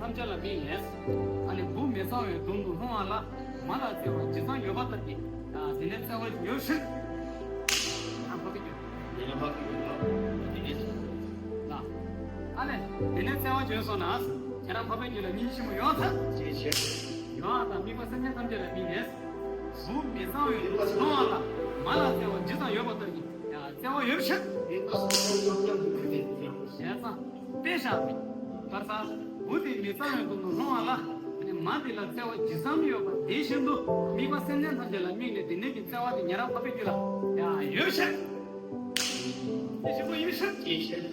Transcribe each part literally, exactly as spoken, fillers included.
ཐམས་ཅད་ལ་དམིགས་ནས། ཨ་ནི་བུ་མི་གཙང་བའི་དོན་དུ་སློང་བ་ལ། མ་ལ་བརྩེ་བ་ཇི་ཙམ་ཡོད་པ་ལྟར་གྱིས། ཡང་དེ་ནས་བརྩེ་བ་ཡོད་ཕྱིར། ཡང་འཕགས་པའི་རྒྱུད། དེ་ནས་འཕགས་པའི་རྒྱུད་ལ། དེ་ནས། ལ། ཨ་ནི་དེ་ནས་བརྩེ་བ་ཡོད་སོང་ན། ཁྱེད་རང་འཕགས་པའི་རྒྱུད་ལ་སྙིང་རྗེ་ཆེན་པོ་ཡོང་ཐལ། ཅེས་བཤད། ཡོང་བ་དང་དམིགས་པ་སེམས་ཅན་ཐམས་ཅད་ལ་དམིགས་ནས། བུ་མི་གཙང་བའི་དོན་དུ་སློང་བ་ལ། མ་ལ་བརྩེ་བ་ཇི་ཙམ་ཡོད་པ་ལྟར་གྱིས། ཡང་བརྩེ་བ་ཡོད་ཕྱིར། ཞེས་བྱ་བ་དཔེ་བཞག་པའི་བར་ས། བུ་དེ་མི་གཙང་བའི་དོན་དུ་སློང་བ་ལ། མ་དེ་ལ་བརྩེ་བ་ཇི་ཙམ་ཡོད་པ་དེ་བཞིན་དུ། དམིགས་པ་སེམས་ཅན་ཐམས་ཅད་ལ་དམིགས་ནས། དེ་ནས་ཀྱི་བརྩེ་བ་དེ་ཉེ་རབས་འཕགས་པའི་རྒྱུད་ལ་ཡང་ཡོད་ཕྱིར། དེ་བཞིན་དུ་ཡིན་ཕྱིར།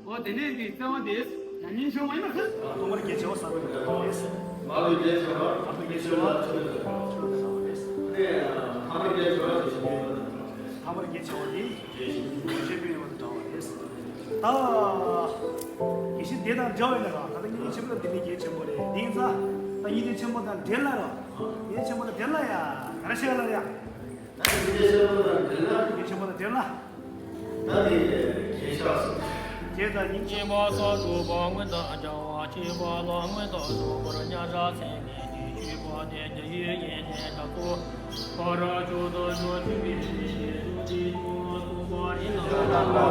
འོ་དེ་ནས་ཀྱི་བརྩེ་བ་དེ་ཡང་སྙིང་རྗེ་ཆེན་པོ་ཡིན་པར་ཐལ། སྟོང་པར་རྒྱལ་ཆེ་བ་བསམ་པའི་དོན་དུ་རེད། མ་ལུས་རྒྱལ་ཆེ་བ། མ་ལུས་རྒྱལ་ཆེ་བ་ཆོས་དང་ཆོས་དང་རེད། ཐ་མར་རྒྱལ་ཆེ་བ་ཇི་བཞིན་ཐ་མར་རྒྱལ་ཆེ་བ་དེ་ཇི་བཞིན་ཡོད་པ་དང་འདྲ་བ་རེད། ད་དགེ་བཤེས་དེ་དང་འདྲ་བས་ན་ར། ད་ལྟ་སྙིང་རྗེ་ཆེན་པོ་ལ་དེ་ནས་རྒྱལ་ཆེན་པོ་རེད། དེ་ཡིན་ཙང་ད་སྙིང་རྗེ་ཆེན་པོ་དང་འབྲེལ་ལ་ར། སྙིང་རྗེ་ཆེན་པོ་དང་འབྲེལ་ལ་ཡ། ག་རེ་བཤད་ལ་ཡ། ད་སྙིང་རྗེ་ཆེན་པོ་དང་འབྲེལ་ལ། སྙིང་རྗེ་ཆེན་པོ་དང་འབྲེལ་ལ། ད་དེ་གས་ཆགས་སོང་། དེ་ལྟར་སྙིང་རྗེ། སྐྱེས་པ་སོགས་དྲུག་པོ་མངོན་དུ་བྱ་བ། སྐྱེས་པ་ལ་མངོན་དུ་རྫོགས་པར་མཉམ་བཞག་ཚད་མེད་དེ། སྤྱོད་པ་དེ་ཉིད་ཡུལ་ཡིན་ནས་དྲག་ཏུ། ཕ་རོལ་ཕྱོགས་དང་ཕྱོགས་མཐུན་པའི་ལས་ཀྱི་རྒྱུ་དེ་ཉིད་ལ་སོགས་པ་ཡིན་ལ།